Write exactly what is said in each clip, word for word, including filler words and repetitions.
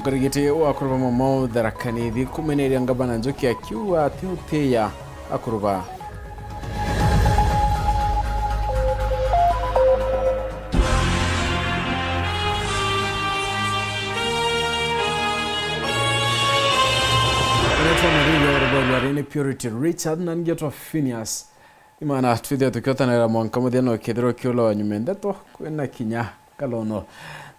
Kurigiti wa kuruba momo Tharaka Nithi kumeneria ngavana Njuki akiuga ati utiya akuruba. Aretwa Maria Rubari ni Purity Richard na ngetwa Phineas. Imana twithia tukiotanira mwanka muthia no kethirwa kiula wa nyuma ndeto kwina kinya kalono.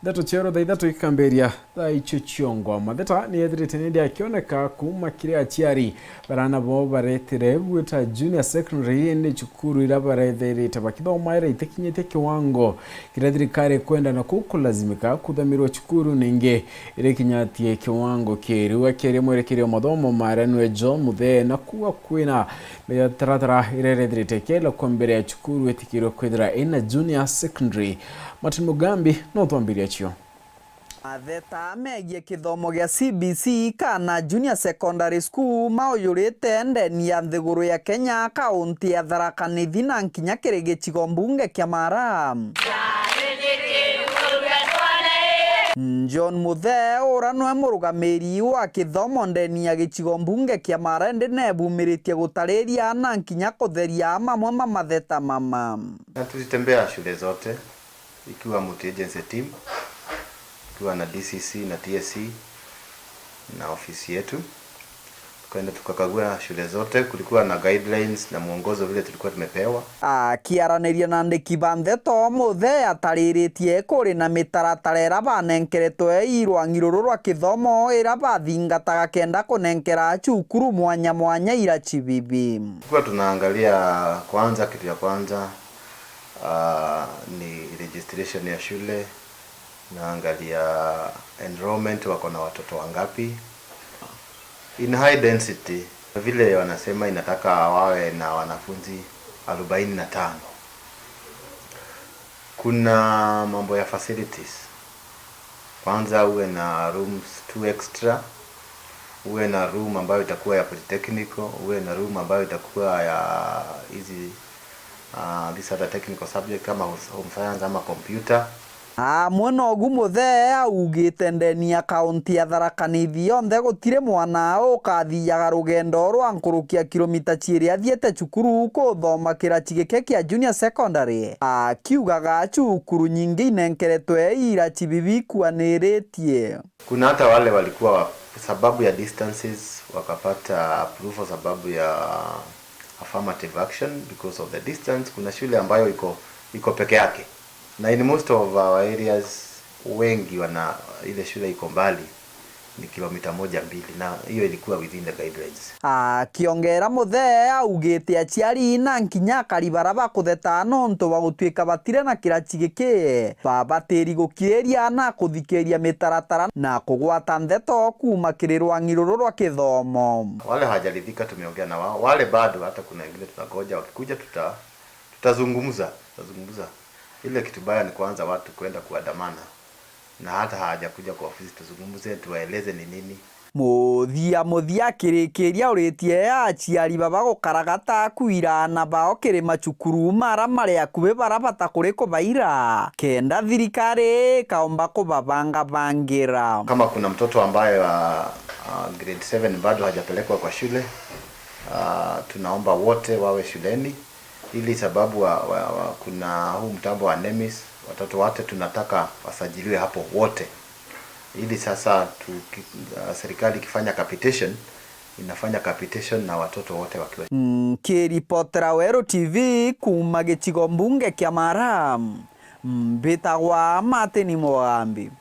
Ndeto cia oro thaa ithatu ikambiria thaa icio ciongwa. Matheta ni ethirite nindi akioneka kuuma kiri aciari barana bo baretire gwita junior secondary, indi cukuru ira baretherite bakithomaira itikinyitie kiwango kiria thirikari ikwenda, na kuu kulazimika kuthamirwa cukuru ningi irikinyatie kiwango kiriu. Akiaria mwerekeria wa mathomo mara niwe John Muthee na kuuga kwina mitaratara iria irethirite ikielekwa mbere ya cukuru itikirwe kwithira ina junior secondary. Martin Mugambi no twambiria cio. Matheta megie kithomo gia C B C kana Junior Secondary School maujurite ndeni ya nthiguru ya Kenya, kaunti ya Tharaka Nithi na nkinya kiri gicigo mbunge kia Mara. John Muthee, ura nwe murugamiri wa kithomo ndeni ya gicigo mbunge kia Mara, indi nebumiritie gutariria na nkinya kutheria mamwe ma matheta mama. Na tulitembea shule zote, ikiwa multi-agency team, ikiwa na D C C na T S C na ofisi yetu. Tukaenda tukakagua shule zote, kulikuwa na guidelines na mwongozo vile tulikuwa tumepewa. Akiaraniria na andiki ba ndeto, Muthee atariritie kuri na mitaratara ira banenkeretwe i rwang'i ruru rwa kithomo ira bathingataga kenda kunenkera cukuru mwanya mwanya ira cibibi. Tulikuwa tunaangalia kwanza, kitu ya kwanza, ah, ni registration ya shule, naangalia enrollment, wako na watoto wangapi. In high density, vile wanasema inataka wawe na wanafunzi arobaini na tano. Kuna mambo ya facilities. Kwanza uwe na rooms two extra, uwe na room ambayo itakuwa ya polytechnical, uwe na room ambayo itakuwa ya hizi, ah, these other technical subject kama home science ama computer. Amwe nogu Muthee augite ndeni ya kaunti ya Tharaka Nithi yonthe gutiri mwana ukathiaga rugendo rwa nkuruki ya kilomita ciiri athiete cukuru kuthoma kiraci giki kia junior secondary, akiugaga cukuru nyingi inenkeretwe iraci bibi ikuaniritie. Kuna hata wale walikuwa wa, sababu ya distances, wakapata approval sababu ya affirmative action because of the distance. Kuna shule ambayo iko, iko peke yake. Na in most of our areas, wengi wana, ile shule iko mbali, ni kilomita moja mbili, na hiyo ilikuwa within the guidelines. Akiongera Muthee augite aciari na nkinya akari bara bakutheta nontu bwa gutuika batire na kiraci giki, babatiri gukiriria na kuthikiria mitaratara na kugwata ndeto kuuma kiri rwang'i ruru rwa kithomo. Wale hawajaridhika tumeongea na wao, wale bado hata kuna wengine tunangoja wakikuja tuta-, tutazungumza, tutazungumza. Ile kitu baya ni kwanza watu kwenda kuandamana na hata hawajakuja kwa ofisi tuzungumze, tuwaeleze ni nini. Muthia muthia akirikiria uritie aciari baba gukaragata kuira aana bao kiri macukuru mara mari akubi bara batakuri kubaira, kenda thirikari ikaomba kubabangabangira. Kama kuna mtoto ambaye wa, ah, grade seven bado hajapelekwa kwa shule, ah, tunaomba wote wawe shuleni. Ili sababu wa, wa, wa, kuna huu mtambo wa nemis, watoto wote tunataka wasajiliwe hapo wote. Ili sasa tu-, ki-, uh, serikali ikifanya capitation, inafanya capitation na watoto wote wakiwa. Nkiripotera Weru T V kuuma gicigo mbunge kia Mara, mbitagwa Martin Mugambi.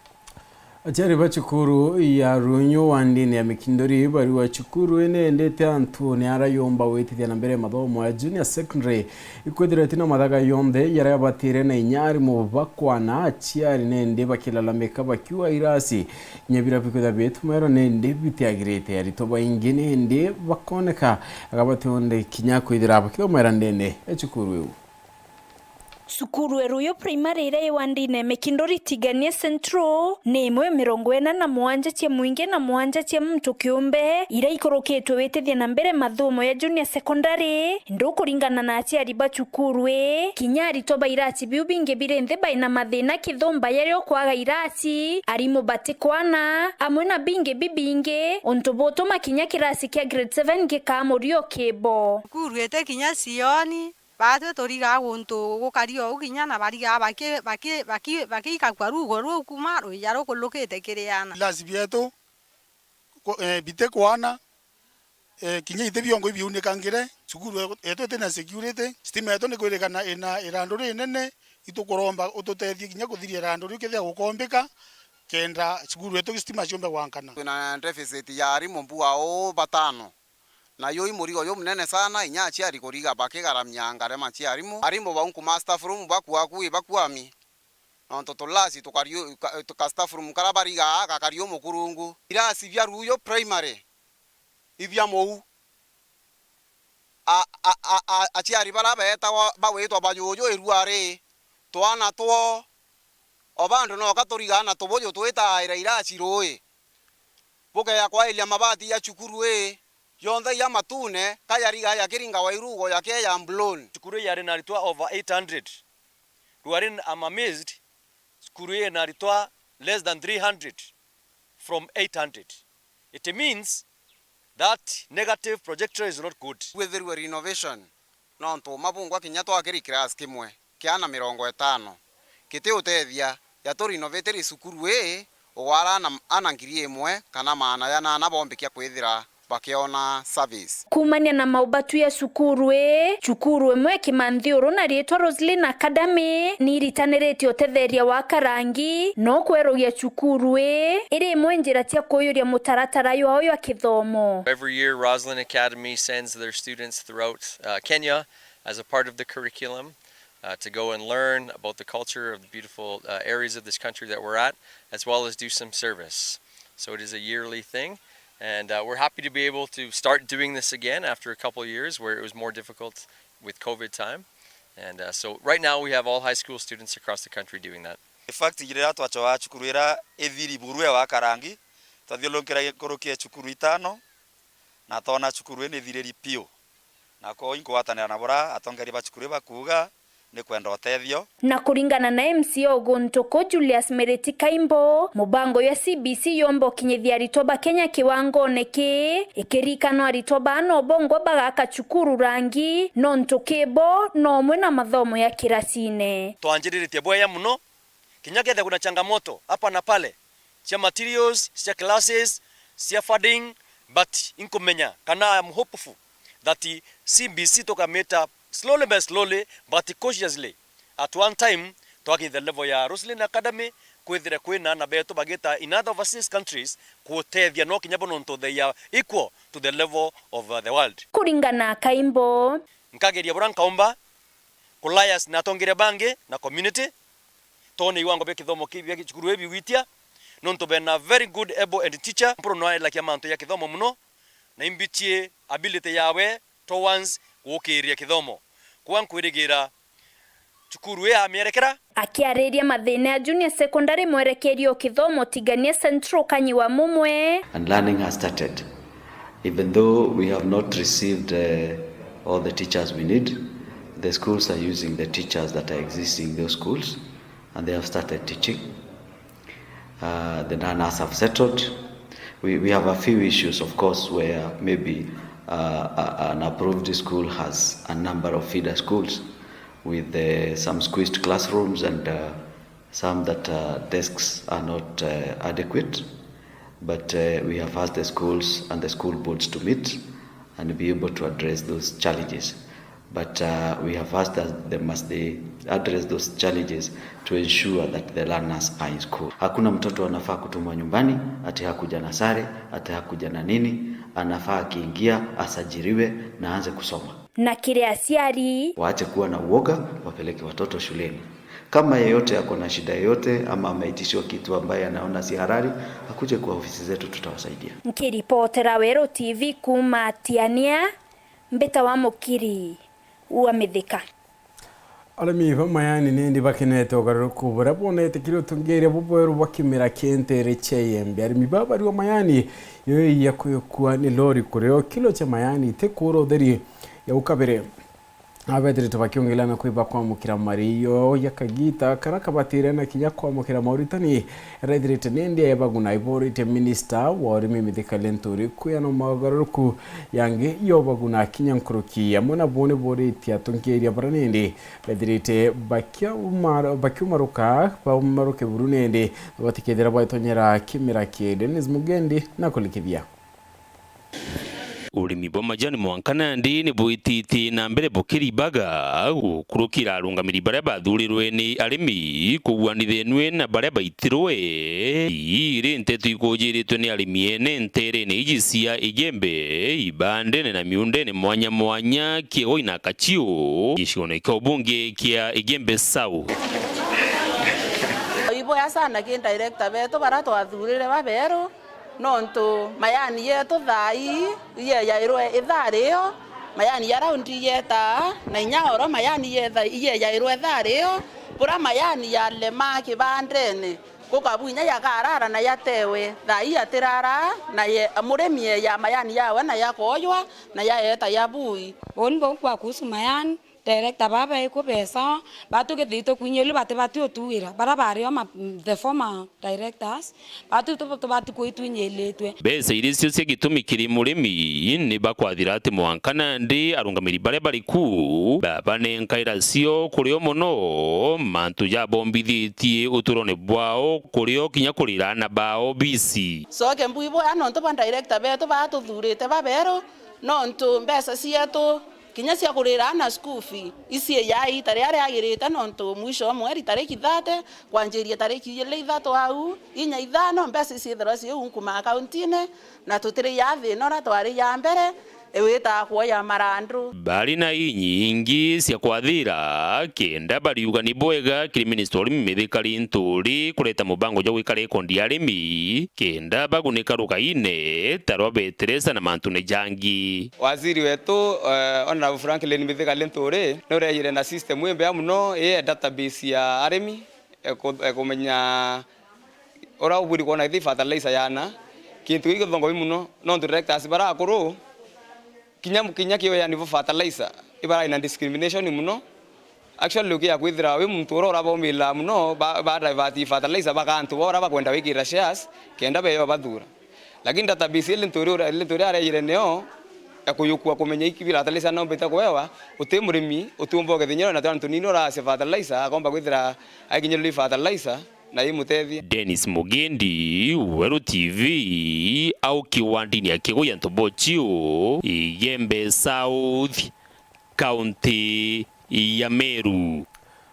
Aciari ba cukuru ya Runyu wa ndini ya Mikindori bari wa cukuru ene endete antu ni ara yomba gwitithia na mbere mathomo ya junior secondary, ikwithirwa itina mathaga yonthe yaria yabatire na inya arimu bakwana aciari nende bakilalamika bakiuga irasi kinya biria bikwithirwa bitumero nende bitiagirite. Aritwa baingi nende bakoneka aga bationde kinya kwithira bakithomera ndene ya cukuru iu. Cukuru e Ruyu Primary iria i wandine Mikinduri Tigania Central ni imwe mirongo ina na mugwanja cia mwingi na mugwanja cia muntu kiumbe iria ikurukitwe witithia na mbere mathomo ya junior secondary. Indi kuringana na aciari ba cukuru ii, kinya aritwa ba irasi biu bingi biri nthi baina mathina kithumba yario kwaga irasi, arimu batikwana, amwe na bingi bibingi, untu butuma kinya kirasi kia grade seven gikaa murio kibo. Cukuru iti kinya cioni, batwi turigaa guntu gukari ou kinya na barigaa baki-, baki-, baki-, bakiikagua ruugo ruu kuuma ruija rukulukite kiri aana. Irasi bietu ku-, eh, bitikwana, eh, kinya iti biongo ibiunikangire, cukuru yetu iti na security, stima yetu ni kwirikana ina irandu rinene, itukuromba ututethie kinya kuthiria irandu riu kethira gukombika, kenda cukuru yetu stima ciumbe gwankana. Twina deficit ya arimu mbua uu batano. Na yui murigo jumunene sana, inya aciari kuriga bakigaramia ngarama cia arimu. Arimu bau nkuma staff room bakua kui bakuami. Nontu tulasi tukariu-, ka, ka staff room kara barigaa gakari umukurungu. Irasi bia Ruyu Primary ibia mou. A, a, a, a, aciari bara beetagwa bagwitwa bajuju irua ri, twana two, o bandu noka turigaa na tubuju twitaaira irasi rui. Bukeya kwairia mabati ya cukuru ii, yonthe ya matune, ka yariga yakiringa wairugo yake ya mbuloni. Cukuru ii yari na aritwa over eight hundred. Rwari, I'm amazed, cukuru ii ina aritwa less than three hundred from eight hundred. It means that negative projector is not good. Gwithirwe renovation, nontu uma bungwa kinya twakiri class kimwe kia ana mirongo itano, kiti utethia ya tu renovate cukuru ii, ugwara ana, ana ngiri imwe kana maana janana bombikia kwithira bakiona service. Kuumania na maubatu ya cukuru ii, cukuru imwe Kimanthiuru na riitwa Roslyn Academy ni iritaniritie utetheria wa Karangi no kwerugia cukuru ii iri imwe njira cia kuiyuria mutaratara jwao jwa kithomo. Every year, Roslyn Academy sends their students throughout, uh, Kenya as a part of the curriculum, uh, to go and learn about the culture of the beautiful, uh, areas of this country that we're at, as well as do some service. So it is a yearly thing, and, uh, we're happy to be able to start doing this again after a couple of years where it was more difficult with COVID time. And, uh, so right now we have all high school students across the country doing that. In fact, riria twachoa cukuru iria ithiri burue wa Karangi, twathiurunkira nkuruki ya cukuru itano, na twona cukuru ii ni ithiriri piu. Na kwou inkugwatanira na buria atongeria ba cukuru ii bakuuga, ni kwenda utethio. Na kuringana na M C A o guntu kuu Julius Miriti Kaimbo, mubango jwa C B C yomba ukinyithia aritwa ba Kenya kiwangone kii, ikirikanwa aritwa baa no bongwa bagaka cukuru rangi, nontu kibo no umwe na mathomo ya kirasine. Twanjiriritie bwega mono, kinya kethira kuna changamoto hapa na pale, cia materials, cia classes, cia funding, but inkumenya kana I am hopeful that C B C tukamita slowly by slowly but cautiously. At one time, twakinyithia level ya Roslyn Academy, kwithire kwina aana betu bagita in other overseas countries kutethia no kinya bo nontu they are equal to the level of, uh, the world. Kuringana na Kaimbo, nkageria buria nkaumba, kulias na atongeria bangi na community, twone iwango bia kithomo ki-, bia cukuru ii bigwitia, nontu bena very good able and teacher, mpuru no aelakia mantu ya kithomo mono, na imbitie ability yawe towards gukiria kithomo. Kwa nkwirigira cukuru ii amierekera. Akiariria mathina ya junior secondary mwerekerio kithomo Tigania Central Kanyi wa Mumwe. And learning has started. Even though we have not received, uh, all the teachers we need, the schools are using the teachers that are existing in those schools, and they have started teaching. Uh, the learners have settled. We, we have a few issues, of course, where maybe, uh, a, an approved school has a number of feeder schools with, uh, some squeezed classrooms and, uh, some that, uh, desks are not, uh, adequate. But, uh, we have asked the schools and the school boards to meet and be able to address those challenges. But, uh, we have asked that they must, they address those challenges to ensure that the learners are in school. Hakuna mtoto anafaa kutumwa nyumbani ati hakuja na sare, ati hakuja na nini. Anafaa akiingia asajiriwe na aanze kusoma. Na kiri aciari, waache kuwa na uoga, wapeleke watoto shuleni. Kama yeyote ako na shida yoyote ama ameitishiwa kitu ambaye anaona si halali, akuje kwa ofisi zetu, tutawasaidia. Nkiripotera Weru T V kuuma Tiania, mbita wa Mukiri wa Mithika. Arimi ba mayani nindi bakenete ugaruruku buria bonete kiri utungiria bubweru bwa kimera kia ntere cia Iembe. Arimi ba bariwa mayani yo ya kwikua ni lori kurio kilo cia mayani ti kuura utheri ya ukabere. Abethirite bakiongela na kwiba kwamukira mariyo ya kagita kara kabatire na kinya kwamukira mauritani raithirite nindi ebaguna. Iborite minista wa urimi Mithika Linturi kwiana mogaruruku yangi yobaguna kinya nkuruki. Amwe nabo ni boritie atungiria bara nindi bethirite bakiuma-, bakiumaruka baumaruke buru nindi batikethira baitonyera kimera ki. Dennis Mugendi na kulikithia. Urimi bwa majani mwanka nandi ni bwititie na mbere bukiribaga gukurukira arungamiri baria bathurirwe ni arimi kuguanithenue na baria baitirwe iri nteto ikujiritwe ni arimi ene nterene iji cia Igembe, Ibandene na miundene mwanya mwanya Kiegoi na Kachiu gicione kia ubunge kia Igembe South. Iboya sana ki director betu bara twathurire baberu. Nontu mayani yetu thaa ii, iyejairwe ithaa rio, mayani ya raundi iyetaa, na inya oro mayani yetha-, iyejairwe ithaa rio, bura mayani yalema kibandene, gukabu inya yakarara na yatewe, thaa ii yatirara, na ye-, murimi eja mayani yawe na yakoojwa, na yaeta ya bui. Uu ni bau kwa kuhusu mayani. Director baba iku besawa, batu githii tukwinyilwe bati bati utuira, bara bari o ma-, the former directors, batu tu-, tubati kuitwinyilitwe. Mbeca iria cio cia gitumi kiri murimi ni bakwathira ati mwanka nandi arungamiri baria bari ku babanenkaira cio kurio mono mantu jabombithitie uturone bwao kurio kinya kurira aana bao bisi. Coke mbui bwea nontu bwa director betu batuthurite baberu nontu mbeca cietu kinya cia kurira aana school fee, iciijaa iita riria riagirite, nontu mwisho wa mweri tariki thirty, kwanjiria tariki ijiri na ithatu au, inya ithano, mbeca iciithirwa ciu nkuma akauntiine, na tutiriijaa thiina uria twariijaa mbere, iwitaga kuoya marandu. Bari na inyingi cia kwathira, kenda bariuga ni bwega kiri Ministry wa Urimi Mithika Linturi kureta mubango jwa gwika rekondi ya arimi, kenda bagunika rugaine, ta rwa beteresa na mantune jangi. Waziri wetu, eh, Honourable Franklin Mithika Linturi, ni urejire na system imbea mono, ii ya database ya arimi, eku-, ekumenya uria ubwiri kwona ithi fertilizer yana. Kintu giki githongo bi mono, nontu directors bara akuru, kinya, kinya kiweani bwa fertilizer, ibarai na discrimination mono. Actually, ukia kwithira wi muntu uria urabomila mono, ba, ba divert fertilizer baka antu ba uria bakwenda gwikira shares, kenda beyo bathura. Lakini database ile Linturi ura-, Linturi arejire nio ya kuyukua kumenya iki fertilizer nombite kuewa, uti murimi, utiumba ugithinyiro na twana tunini uracia fertilizer, akomba kwithira aikinyirwa ni fertilizer na imutethia. Dennis Mugendi, Weru T V, au kiwandini ya Kigoya Ntobochio, Igembe South, County ya Meru.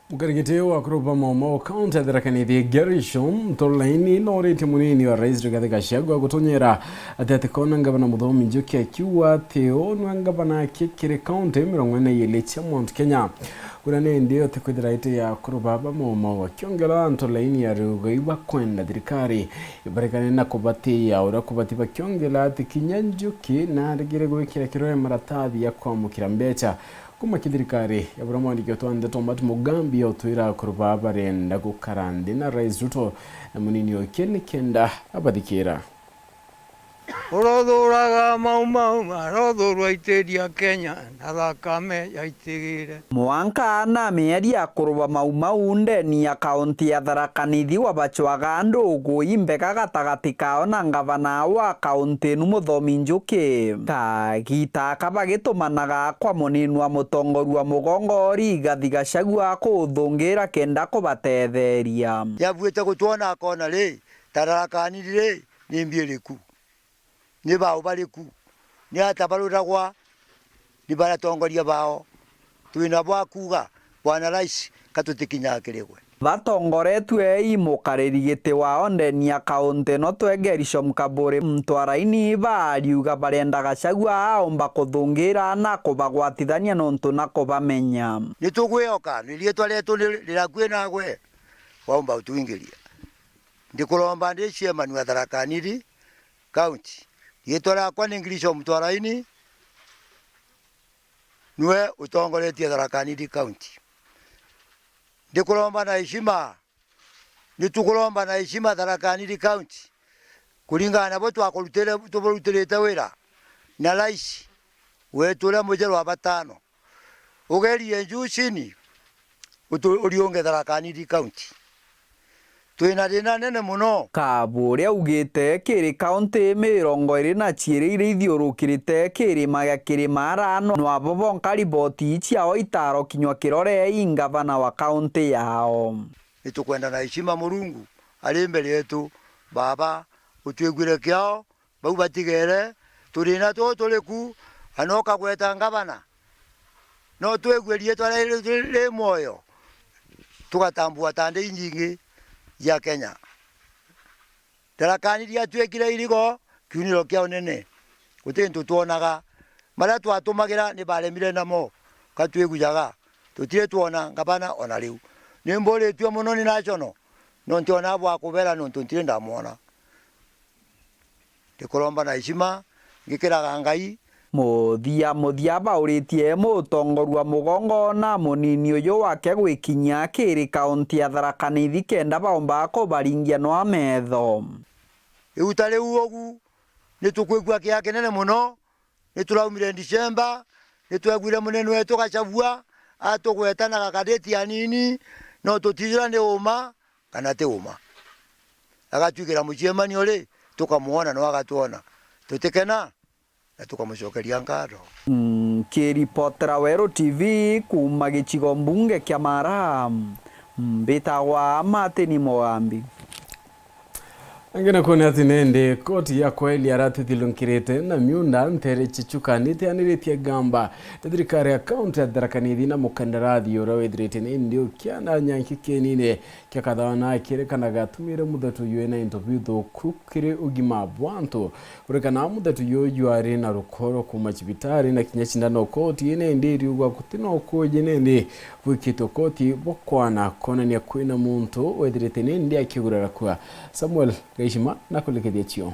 Mukarigiti wa kuruba Maumau County ya Tharaka Nithi Gerishom Ntolaini noritie munini wa Rais Rigathi Gachagua gutonyera ati atikona ngavana Muthomi Njuki akiuga ati uu nwe ngavana aki kiri county mirongo ina na iiri cia Mount Kenya. Kuna nindi utikwithira iti ya kuruba ba Maumau akiongera Ntolaini ya riuga ibakwenda thirikari ibaregane na kubatiia uria kubati bakiongera ati kinya Njuki narigire gwikira kirore maratathi ya kwamukira mbecha. Kuma ki thirikari ya buria mwandiki wetu wa ndeto Matt Mugambi autwira akuru baa barenda gukara nthi na Rais Ruto na munini oke nikenda abathikira. Urothuraga Mau Mau, arothurwa aitiria Kenya na thakame yaitigire. Mwanka na mieri akuru ba Mau Mau ndeni ya kaunti ya Tharaka Nithi wabacwaga andu ngui mbega gatagati kao na ngavana wa kaunti nu Muthomi Njuki. Kagita aka bagitumanaga kwa munini wa mutongoria wa mugongo Rigathi Gachagua kuthungira kenda kubatetheria. Niabuite gutwona akona ri, ta Tharaka Nithi ri, ni mbi iriku? Ni bau bariku? Ni ata baruragwa ni baria atongoria bao? Twina bwa kuuga, Bwana Rais, ka tutikinyaga kiri gwe. Batongoretue i mukariri giti wao ndeni ya kaunti ino twe Gerishom Kaburi Ntwaraini bariuga barenda Gachagua aumba kuthungira na kubagwatithania nontu na kubamenya. Ni tugwioka, ni riitwa rietu ni rirakui nagwe, waumba utwingiria. Ndikuromba ndi chairman wa Tharaka Nithi County. Riitwa riakwa ni Gerishom Ntwaraini, niwe utongoretie Tharaka Nithi County. Ndikuromba na heshima, ni tukuromba na heshima Tharaka Nithi County, kuringana na bo twakurutire, tuburutirite wira na rais wetu uria mujeru wa batano. Ugerie juu chini, utu-, uriunge Tharaka Nithi County. Twina thina nene muno. Kabu uria augite kiri kaunti mirongo iri na ciiri iria ithiurukirite kirima gia Kirimara, no abo bonka riboti ciao itaro kinywa kirore i ngavana wa kaunti yao. Nitukwenda na heshima Murungu ari mbere yetu, Baba, utwiguire kiao, bau batigere, turina tuu turi ku, ana ukagweta ngavana. No twigue riitwa riri ri mwoyo, tugatambua ta nthi inyingi cia Kenya. Tharaka Nithi riatuikire irigo kiuniro kia unene, guti ntu twonaga. Maria twatumagira ni baremire namo, ka twigujaga, tutiri twona ngavana ona riu. Ni mburitue muno ni National, no ntiona bwa kubera nontu ntiri ndamwona. Ndikuromba na heshima, ngikiraga Ngai. Muthia muthia bauritie mutongorua Mugongo na munini uyu wake gwikinyia kiri kaunti ya Tharaka Nithi kenda baumba kubaringia nwa metho. Iuta riu ugu, nitukwigua kia kinene muno, nituraumire December, nitwegwire munene wetu Gachagua atugweta na gakadeti anini, no tutijura ni uma kana ti uma. Agatuikira muciemani uri, tukamwona no agatwona. Tutikena, na tukamucokeria nkatho. Nkiripotera Weru T V kuuma gicigo mbunge kia Mara, mbitagwa Martin Mugambi. Angi nakuo ni ati nindi koti ya kweli aria twithilungirite na miunda ntere Chichuka nitianiritie ngamba na thirikari ya kaunti ya Tharaka Nithi na mukandarathi uria withirite nindi ukiana nyanki kienine kia kathwana kirikanaga atumire muthetu uyu ena into bithuku kiri ugima bwa antu. Kurikana muthetu uyu ari na rukoro kuuma cibitari na kinya cindano koti ine indi iriugwa guti na ukuuji nindi bwikitwe koti bukwana kwonania kwina muntu wethirite nindi akigurara kua. Samuel Gaishima nakulikithia cio.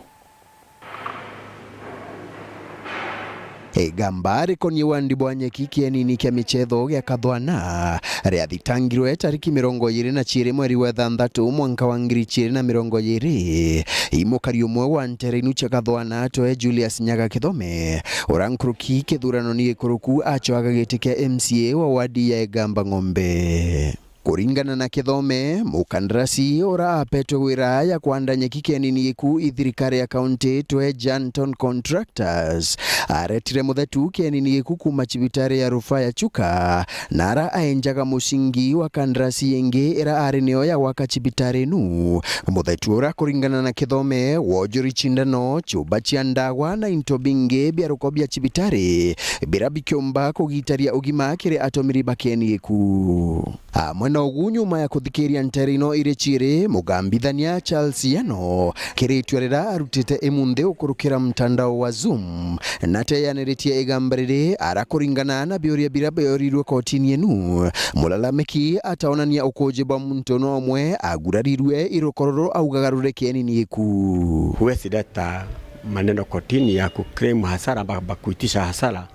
Igamba rikonie wandi bwa nyeki kienini kia michetho gia Kathwana riathitangirwe tariki mirongo iiri na ciiri mweri wa ithanthatu mwanka wa ngiri ciiri na mirongo iiri. Imukari umwe wa ntere inu cia Kathwana atwe Julius Nyaga Kithome, uria nkuruki kithurano ni gikuruku acwaga giti kia M C A wa wadi ya Igamba Ng'ombe. Kuringana na Kithome, mukandarasi ura apetwe wira ya kwanda nyeki kienini giku i thirikari ya kaunti itwe Janton Contractors, aretire muthetu kienini giku kuuma cibitari ya rufaa ya Chuka, na ara aenjaga mucingi wa kandarasi ingi ira ari niyo ya gwaka cibitari inu. Muthetu ura, kuringana na Kithome, wojuri cindano, chuba cia ndawa na into bingi bia ruko bia cibitari bira bikiumba kugitaria ugima kiri atumiri ba kienini giku. Amwe na ugu, nyuma ya kuthikiria ntere ino iri ciiri, mugambithania Charles Yeno kiri itua rira arutite imunthi gukurukira mtandao wa Zoom, na teyaniritie igamba riri, ara kuringana na biuria bira biorirwe kotini inu, mulalamiki ataonania ukuuji bwa muntu no umwe agurarirwe i rukoro ruru augaga ruri kienini giku. Huwezi leta maneno kotini ya kuclaim hasara, ba-, ba-, kuitisha hasara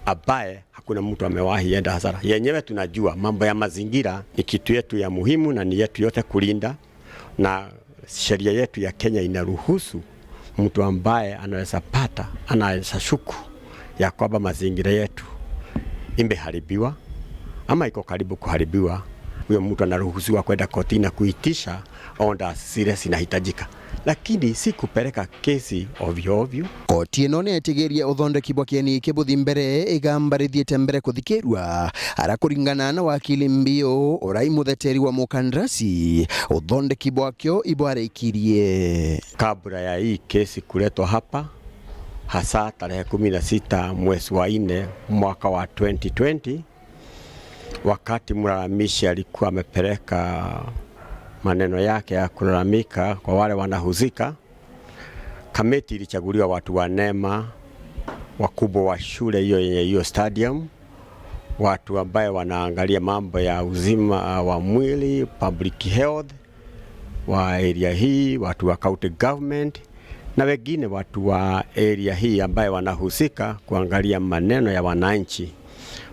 ambaye hakuna mtu amewahi enda hasara. Yenyewe tunajua mambo ya mazingira ni kitu yetu ya muhimu na ni yetu yote kulinda, na sheria yetu ya Kenya inaruhusu mtu ambaye anaweza pata, anaweza shuku ya kwamba mazingira yetu imeharibiwa ama iko karibu kuharibiwa, huyo mtu anaruhusiwa kwenda kotini na kuitisha orders zile zinahitajika, lakini si kupeleka kesi ovyo ovyo. Koti ino nietigerie uthondeki bwa kieni iki buthi mbere, igamba rithiite mbere kuthikirua, ara kuringana na wakili Mbio, urai mutheteri wa mukandarasi, uthondeki bwakio ibwarikirie. Kabla ya hii kesi kuletwa hapa, hasa tarehe kumi na sita mwezi wa nne mwaka wa twenty twenty, wakati mlalamishi alikuwa amepeleka maneno yake ya kulalamika kwa wale wanahusika, kamiti ilichaguliwa, watu wa NEMA, wakubwa wa shule hiyo yenye hiyo stadium, watu ambaye wanaangalia mambo ya uzima wa mwili, public health, wa area hii, watu wa county government, na wengine watu wa area hii ambaye wanahusika kuangalia maneno ya wananchi.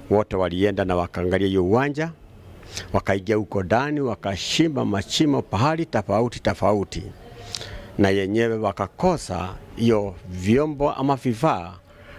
Wote walienda na wakaangalia hiyo uwanja, Wakaingia huko ndani, wakachimba mashimo pahali tofauti tofauti, na yenyewe wakakosa hiyo vyombo ama vifaa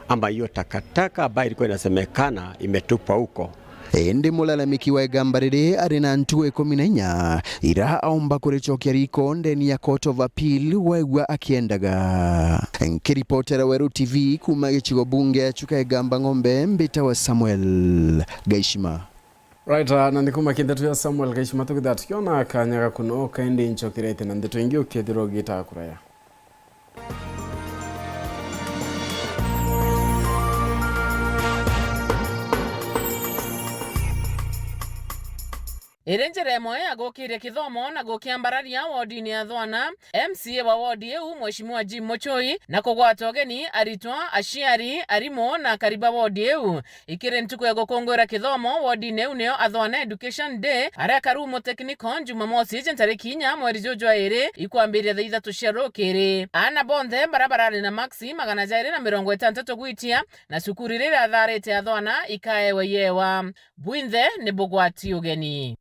ama hiyo takataka ambayo ilikuwa inasemekana imetupwa huko. Indi mulalamiki wa igamba riri ari na ntuku ikumi na inya ira aumba kuricokia riko ndeni ya Court of Appeal waigua akiendaga. Nkiripotera Weru T V kuuma gicigo bunge ya Chuka Igamba Ng'ombe, mbitawa Samuel Gaishima. Right, uh, na nthikuma kinthetu ya Samuel Gaishima tukithira tukiona kanya gaku no kaindi ncokirete na ndeto ingi ukethirwa ugitaga kuraya. Iri njira imwe ya gukiria kithomo na gukiambararia wodini ya Thwana, M C A wa wodi iu, Mheshimiwa Jim Muchui, na kugwata ugeni aritwa, aciari, arimu na akari ba wodi iu. Ikiri ntuku ya gukunguira kithomo wodini iu niyo Athwana Education Day, aria Karumo Technical, Jumamosi iji ntariki inya mweri juju jwa iri, ikwambiria thaa ithatu cia rukiri. Aana bonthe baria barari na maksi magana jairi na mirongo itantatu gwitia, na cukuru iria iratharite Athwana ikaewa iewa. Bwinthe ni bugwati ugeni.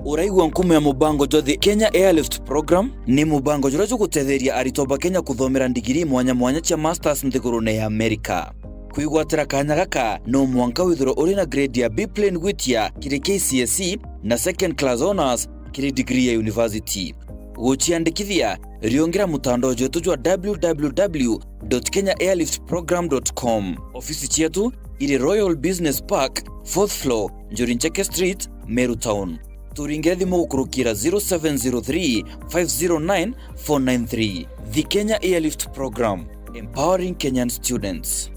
Uraigua nkumo ya mubango jwa The Kenya Airlift Program? Ni mubango juria jugutetheria aritwa ba Kenya kuthomera ndigiri mwanya mwanya cia masters nthigurune ya Amerika. Kwigwatira kanya gaka, no mwanka withirwe uri na grade ya B plain gwitia kiri K C S E na second class honours kiri degree ya university. Guciandikithia, riungira mutandao jwetu jwa w w w dot kenya airlift program dot com. Ofisi cietu iri Royal Business Park, fourth floor, Njuri Ncheke Street, Meru Town. Turingire thimu gukurukira zero seven zero three, five zero nine, four nine three. The Kenya Airlift Program, empowering Kenyan students.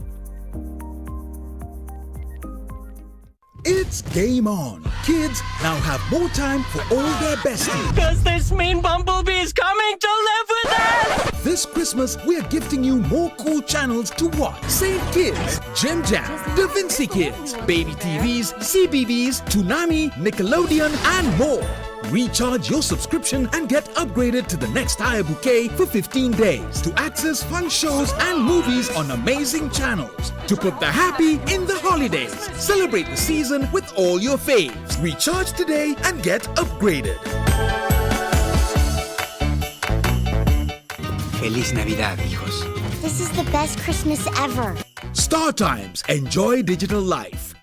It's game on. Kids now have more time for all their besties. Because this mean bumblebee is coming to live with us! This Christmas, we're gifting you more cool channels to watch. Save kids, Jim Jam, Da Vinci Kids, Baby T Vs, C B B S, Toonami, Nickelodeon, and more. Recharge your subscription and get upgraded to the next higher bouquet for fifteen days to access fun shows and movies on amazing channels. To put the happy in the holidays. Celebrate the season with all your faves. Recharge today and get upgraded. Feliz Navidad, hijos. This is the best Christmas ever. Star Times. Enjoy digital life.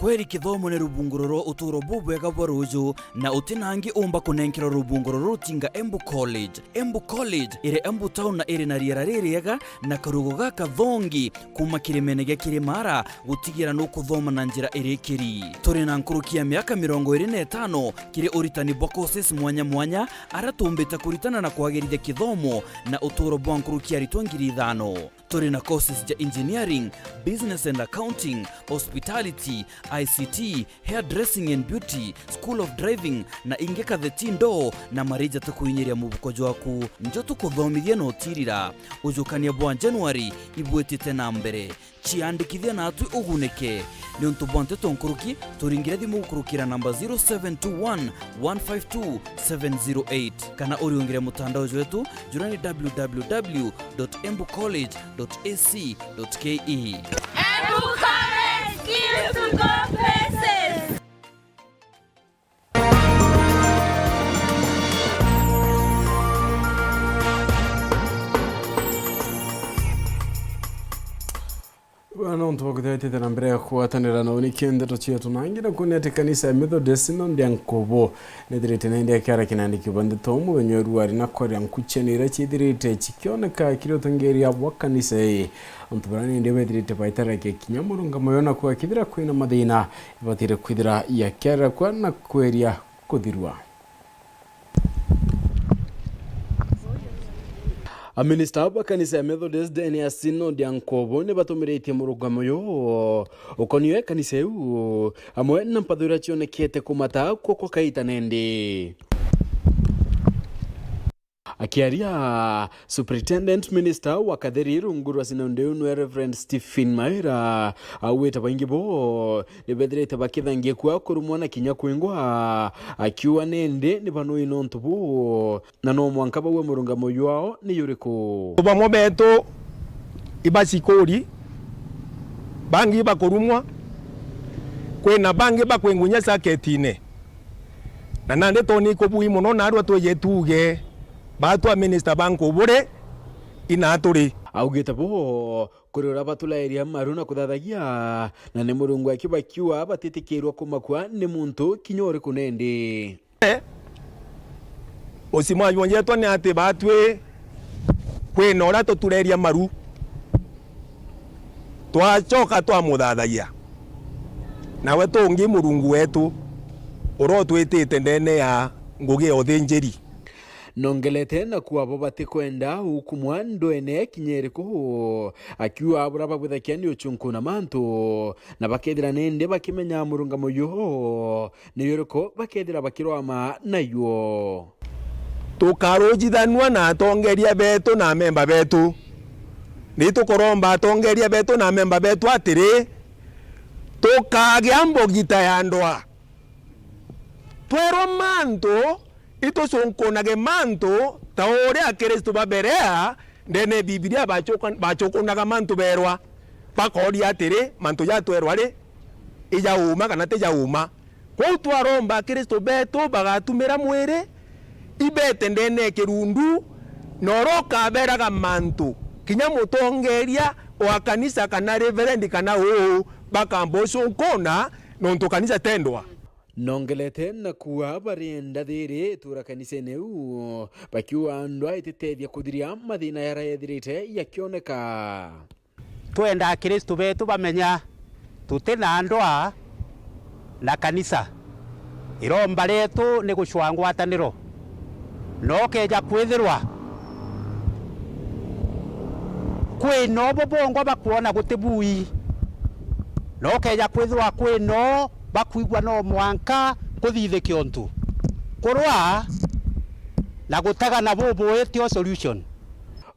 Kweri kithomo ni rubunguro rwa uturo bubwega bwa ruju, na uti nangi umba kunenkerwa rubunguro ruru tinga Embu College. Embu College iri Embu town na iri na riera ririega na karugo gakathongi kuma kirimene gia Kirimara gutigira nukuthoma na njira irikiri. Turi na nkuruki ya miaka mirongo iri na itano kiri uritani bwa courses mwanya mwanya aria tumbite kuritana na kwagirithia kithomo na uturo bwa nkuruki ya aritwa ngiri ithano. Turi na courses ja engineering, business and accounting, hospitality, I C T, hairdressing and beauty, school of driving, na ingi katheti ndoo na marija tukuinyiria mubuko jwaku. Njo tukuthomithia na utirira. Ujukania bwa January ibwitite na mbere. Ciandikithia natwi ugunike. Niuntu bwa nteto nkuruki, turingire thimu gukurukira namba zero seven two one, one five two, seven zero eight, kana uriungire mutandao jwetu, jura ni w w w dot embu college dot a c dot k e. Embu College, skills to go places. Bwana, untu bwa kwithira itite na mbere ya kugwatanira na uniki ndeto cietu na angi, na kuonia ati kanisa ya Methodist Synod ya Nkubu nithirite na indi akiara kinandi kiuba ndeto muthenya wa ruari na kwaria nkuchene iria ciithirite cikioneka kiri utongeria bwa kanisa ii. Antu baria nindi bethirite baitarakia kinya murungamo yo na kuga kithira kwina mathina ibatire kwithira yakiarakwa na kweria kuthirua. Aminista ba kanisa ya Methodist ndene ya Synod ya Nkubu ni batumiritie murungamo uyu ukonio kanisa iu, amwe na mpatho iria cionekete kumata kwo kwa kaita nendi. Akiaria, Superintendent Minister wa Katheri rungu rwa Synod iu nwe Reverend Stephen Maira, augite baingi bo ni bethirite bakithangia kua kurumwa na kinya kwingwa, akiuga nindi ni banui nontu buu, na no mwanka baue murungamo jwao ni juriku. Bamwe betu ibacikuri, bangi ibakurumwa, Kwina bangi bakwingunya saketine, na nandi toni kubui mono, narua twije tuuge, batwa minista ba nkuburi, ina turi. Augite bo, kuri uria batulairia maru na kuthathagia, na ni Murungu aki bakiuga batitikirwa kumakua ni muntu kinya uriku nendi. Ucimwa jwonjetwa ni ati batwi kwina uria tutureria maru, twacoka twamuthathagia, nawe tungi Murungu wetu uria utwitite ndene ya ngugi ya uthinjiri. Nongelete na kuuga bo batikwenda ukumwa ndwene kinya iriku, akiuga buria babwithakia ni ucunkuna mantu, na bakethira nindi bakimenya murungamo juo ni juriku bakethira bakirwama najuo. Tukarujithanua na atongeria betu na amemba betu. Ni tukuromba atongeria betu na amemba betu atiri, tukagia mbogita ya ndwaa. Twerwa mantu, itucunkunage mantu ta uria Akristu ba Berea ndene ya Bibilia bacuka-, bacukunaga mantu berwa, bakooria atiri, mantu jatwerwa ri, i ja uuma kana ti ja uuma? Kwou twaromba Akristu betu bagatumira mwiri, ibete ndene ya kirundu, na uria ukaberaga mantu, kinya mutongeria wa kanisa kana reverend kana uu, bakamba ucunkuna, nontu kanisa tendwa. Nongelete na kuuga barienda thiri itura kanisene iu, bakiuga ndwaa ititethia kuthiria mathina yara yethirite yakioneka. Twenda Akristu betu bamenya tuti na ndwaa na kanisa. Iromba rietu ni gucwaa ngwataniro. Na ukeja kwithirwa kwina ubu bongwa bakwona guti bui, na ukeja kwithirwa kwina u bakwigua no mwanka kuthithike untu, kurwa na gutagana bubui tio solution.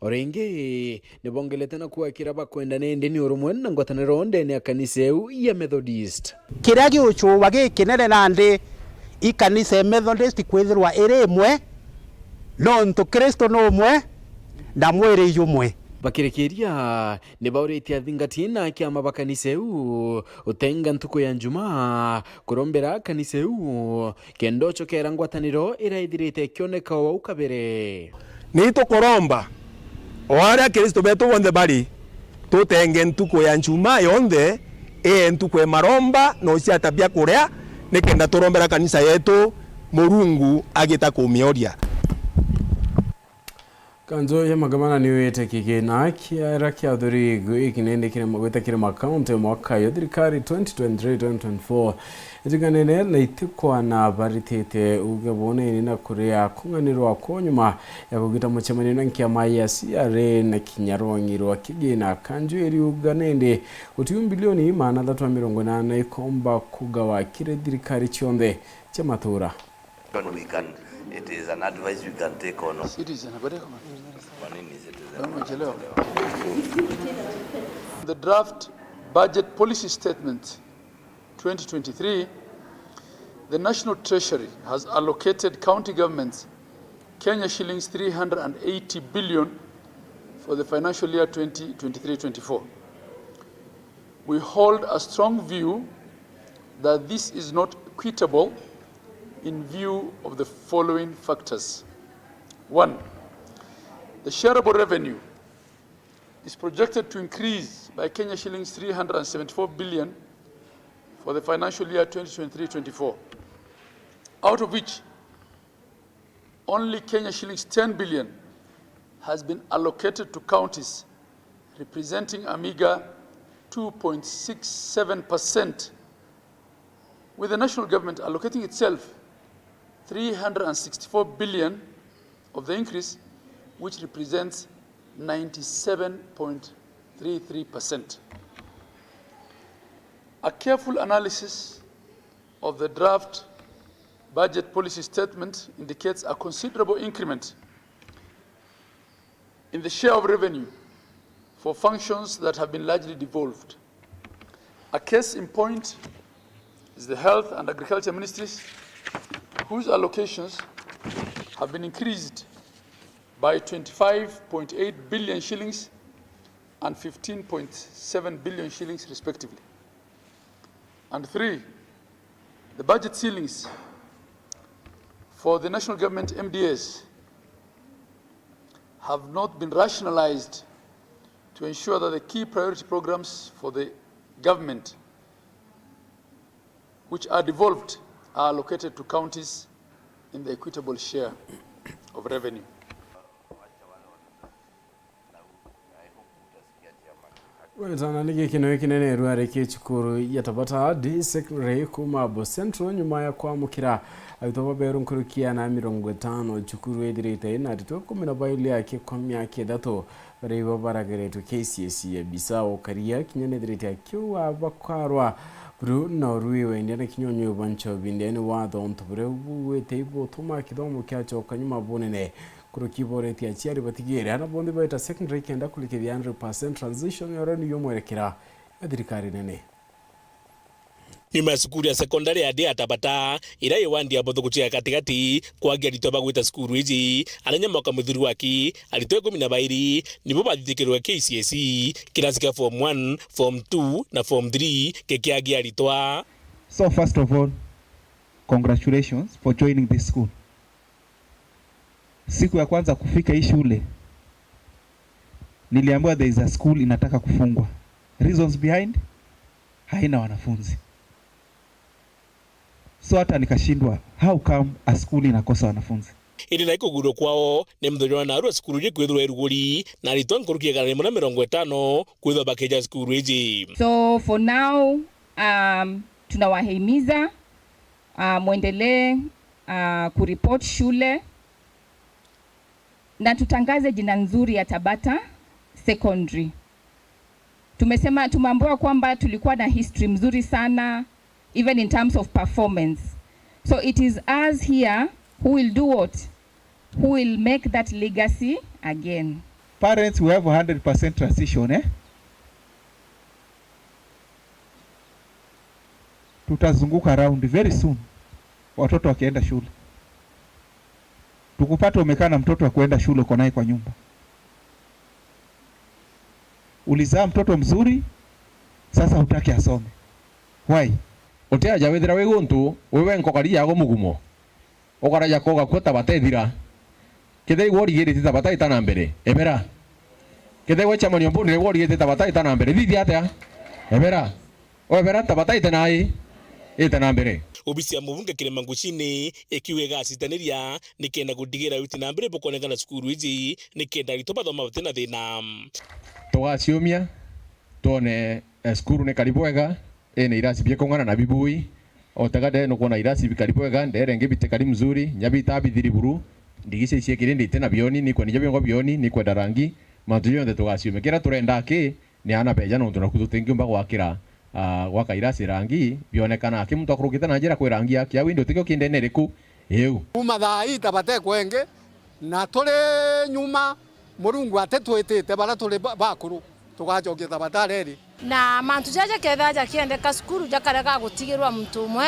O ringi, nibongelete na kuuga kiria bakwenda nindi ni urumwe na ngwataniro ndene ya kanisa iu ya Methodist. Kiria giucuuba gikinene nandi i kanisa ya Methodist kwithirwa iri imwe, nontu Kristo ni umwe na mwiri jumwe. Bakirikiria, nibauritie athingati na akiama ba kanisa iu utenga ntuku ya Njumaa kurombera kanisa iu kenda ucokera ngwataniro iria ithirite ikioneka o au kabere. Ni tukuromba o aria Akristu betu bonthe bari, tutenge ntuku ya Njumaa yonthe ii ntuku ya maromba na uciata bia kuria, nikenda turombera kanisa yetu Murungu agita kumioria. Kanjo ya magavana niwite kigina kiara kia uthuri gwi kinene kiri magwita kiri makaunti mwaka yo thirikari twenty twenty-three twenty twenty-four. Itiganene na itikwana baritite uge bonene na kuria kung'anirwa kwa nyuma ya kugita mucemanio na nkiama ya C R A na kinya rwangi rwa kigina. Kanjo iriuga nindi gutiu mbilioni maana athatu na mirongo inana ikomba kugawa kiri thirikari cionthe cia matura. When we can, it is an advice we can take on. Citizen, habari yako? Kwa nini citizen? Wewe umechelewa. The draft budget policy statement twenty twenty-three, the National Treasury has allocated county governments Kenya shillings three hundred and eighty billion for the financial year twenty twenty-three twenty-four. We hold a strong view that this is not equitable in view of the following factors. One, the shareable revenue is projected to increase by Kenya shillings three hundred and seventy-four billion for the financial year twenty twenty-three twenty-four, out of which only Kenya shillings ten billion has been allocated to counties, representing a meager two point six seven percent, with the national government allocating itself three hundred and sixty-four billion of the increase, which represents ninety-seven point three three percent. A careful analysis of the draft budget policy statement indicates a considerable increment in the share of revenue for functions that have been largely devolved. A case in point is the Health and Agriculture Ministries, whose allocations have been increased by twenty-five point eight billion shillings and fifteen point seven billion shillings respectively. And three, the budget ceilings for the national government M D As have not been rationalized to ensure that the key priority programs for the government which are devolved are allocated to counties in the equitable share of revenue. Wetana ni gikeno kinene rwari ki cukuru ya Tabata Day Secondary kuma Abo Central, nyuma ya kwamukira aritwa baberu nkuruki ya na mirongo itano. Cukuru ithirite ina aritwa ikumi na bairi aki kwa miaka ithatu. Baria ibo barageretwe K C S E ya Bisau, Karia kinya nethirite akiuga bakwarwa buru na urui wendia na kinyonyo bwa nchobi ndene watho, untu buria bugwite ibutuma kithomo kiacoka nyuma bunene. Nkuruki iboretie aciari batigire ana bonthe baita secondary kenda kurikithia hundred percent transition ya urani yo mwerekera ya thirikari nene. Nyuma ya cukuru ya sekondari ya Day ya Tabata, iria i wandi ya Buthuku cia gatigati, kwagi aritwa bagwita cukuru iji, arenya mwaka muthuru waki, aritwa ikumi na bairi nibo bathithikirwe K C S E, kirasi kia form one, form two na form three gikiagi aritwa. So first of all, congratulations for joining this school. Siku ya kwanza kufika hii shule, niliambiwa there is a school inataka kufungwa. Reasons behind, haina wanafunzi. So hata nikashindwa, how come a school inakosa wanafunzi? Indi na ikugurwa kwao ni muthenya wa narua cukuru iji kwithirwa iruguri na aritwa nkuruki ya igana rimwe na mirongo itano kwithirwa bakija cukuru iji. So for now, um, tunawahimiza, uh, mwendelee, uh, kuripoti shule na tutangaze jina nzuri ya Tabata Secondary. Tumesema, tumeambiwa kwamba tulikuwa na history mzuri sana, even in terms of performance. So it is us here who will do what? Who will make that legacy again. Parents, we have a hundred percent transition, eh? Tutazunguka around very soon, watoto wakienda shule. Tukupata umekaa na mtoto wa kuenda shule, uko naye kwa nyumba. Ulizaa mtoto mzuri, sasa hutaki asome. Why? Utiaja withira wi guntu wi wenka ukari yago mugumo, ukaraja koga kuo Tabata ithira. Kethira igwe urigiritie Tabata ita na mbere, ebera. Kethira igwe chairman o board nigwe urigiritie Tabata ita na mbere, thithia atia? Ebera. Webera Tabata ite na i, ite na mbere. Obisi ya mubunge Kirima Nguchini ikiuga igacitaniria nikenda gutigira uti na mbere bukonekana cukuru iji nikenda aritwa bathoma bati na thina. Tugaciumia, twone, eh, cukuru ni kari bwega, ina irasi bia kung'ana na bibui. O tega ndee nukwona irasi bikari bwega, ndee ringi bitikari mzuri, nya bita bithiri buru, ndigisha icio ikiri ndite na bioni, nikwenda nya biongo bioni, nikwenda rangi, mantu jonthe tugaciumia. Kiria turenda aki, ni aana beja nontu naku tutingiumba gwakira, ah, gwaka irasi rangi, bionekana aki muntu akurukite na njira kwi rangi yaki au, indi utikio kindene iriku iu. Kuma thaa ii Tabata ikwenge, na turi nyuma, Murungu atitwitite bara turi ba-, bakuru, tugacokia Tabata reri. Na mantu jaja kethira jakiendeka cukuru jakarega gutigirwa muntu umwe,